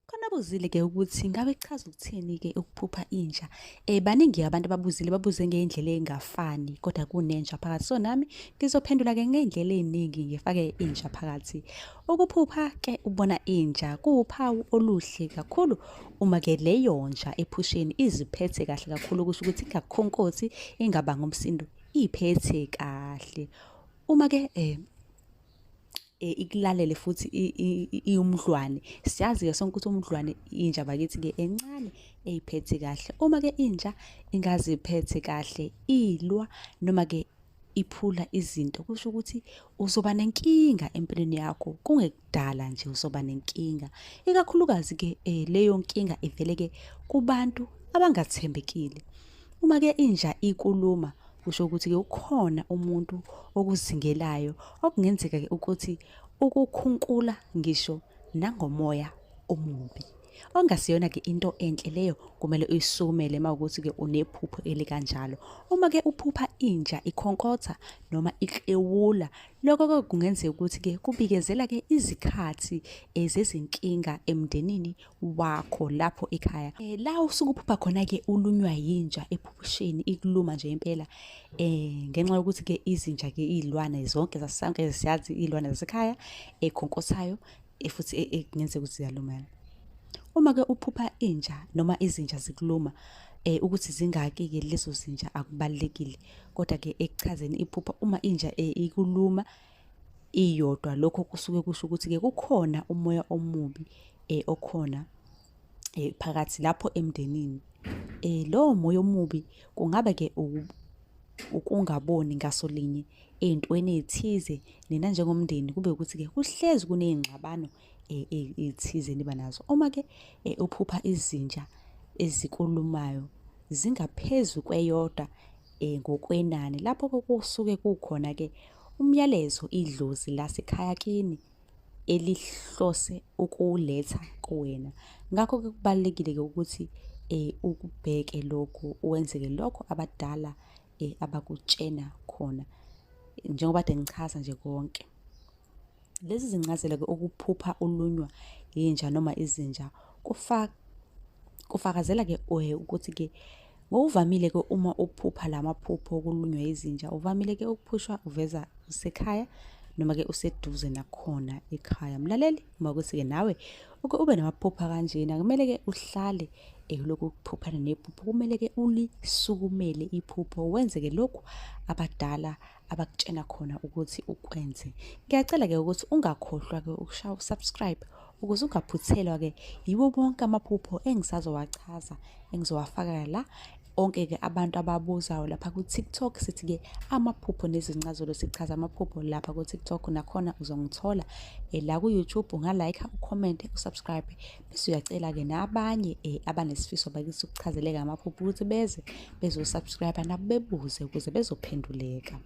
Khona abuzile-ke ukuthi ngabe kuchaza ukuthini-ke ukuphupha inja. Baningi abantu ababuzile, babuze ngey'ndlela ey'ngafani kodwa kunenja phakathi. So nami ngizophendula-ke ngey'ndlela ey'ningi ngifake inja phakathi. Ukuphupha-ke ubona inja kuwuphawu oluhle kakhulu uma-ke leyo nja ephusheni iziphethe kahle kakhulu, kusho ukuthi ingakhonkothi, ingabangi umsindo, iy'phethe kahle. Uma-ke ikulalele futhi iwumdlwane. Siyazi-ke sonke ukuthi umdlwane inja bakithi-ke encane eyiphethe kahle. Uma-ke inja ingaziphethe kahle ilwa noma-ke iphula izinto kusho ukuthi uzoba nenkinga empilweni yakho kungekudala nje uzoba nenkinga ikakhulukazi-ke leyo nkinga ivele-ke kubantu abangathembekile. Uma-ke inja ikuluma kusho ukuthi-ke ukhona umuntu okuzingelayo okungenzeka-ke ukuthi ukukhunkula ngisho nangomoya omubi. Okungasiyona-ke into enhle leyo kumele uyisukumele uma ukuthi-ke unephupho elikanjalo. Uma-ke uphupha inja ikhonkotha noma iklewula, lokho-ke kungenzeka ukuthi-ke kubikezela-ke izikhathi zezinkinga emndenini wakho lapho ekhaya. La usuke uphupha khona-ke ulunywa yinja ephusheni ikuluma nje impela ngenxa yokuthi-ke izinja-ke iy'lwane zonke sonke siyazi iy'lwane zasekhaya ekhonkothayo futhi ekungenzeka ukuthi ziyalumana. Uma-ke uphupha inja noma izinja zikuluma ukuthi zingaki-ke lezo zinja akubalulekile, kodwa-ke ekuchazeni iphupha uma inja ikuluma iyodwa lokho kusuke kusho ukuthi-ke kukhona umoya omubi okhona phakathi lapho emndenini. Lowo moya omubi kungabe-ke ukungaboni ngaso linye ey'ntweni ey'thize nina njengomndeni kube ukuthi-ke kuhlezi kuney'ngxabano ey'thize niba nazo. Uma-ke uphupha izinja ezikulumayo zingaphezu kweyodwa ngokwenani, lapho-ke kusuke kukhona-ke umyalezo idlozi lasekhaya kini elihlose ukuwuletha kuwena. Ngakho-ke kubalulekile-ke ukuthi ukubheke lokhu, wenze-ke lokho abadala abakutshena khona njengoba kade ngichaza nje konke. Lezi zincazelo-ke ukuphupha ulunywa yinja noma izinja kufakazela-ke ukuthi-ke ngokuvamile-ke uma uphupha la maphupho okulunywa yizinja, uvamile-ke ukuphushwa uveza usekhaya noma-ke useduze nakhona ekhaya. Mlaleli, uma kuthi-ke nawe uke ube namaphupho kanjena, kumele-ke uhlale lokhu ukuphuphana nephupho, kumele-ke ulisukumele iphupho, wenze-ke lokhu abadala abakutshena khona ukuthi ukwenze. Ngiyacela-ke ukuthi ungakhohlwa-ke ukushaya usubscribe ukuze ungaphuthelwa-ke yiwo bonke amaphupho engisazowachaza engizowafaka la onke-ke abantu ababuzayo lapha ku-TikTok. Sithi-ke amaphupho nezincazelo, sichaza amaphupho lapha ku-TikTok, nakhona uzongithola la ku-YouTube. Unga-like, ucommente, usubscribe, bese uyacela-ke nabanye abanesifiso bakithi ukuchazeleka amaphupho ukuthi beze bezosubscribe nabo bebuze ukuze bezophenduleka.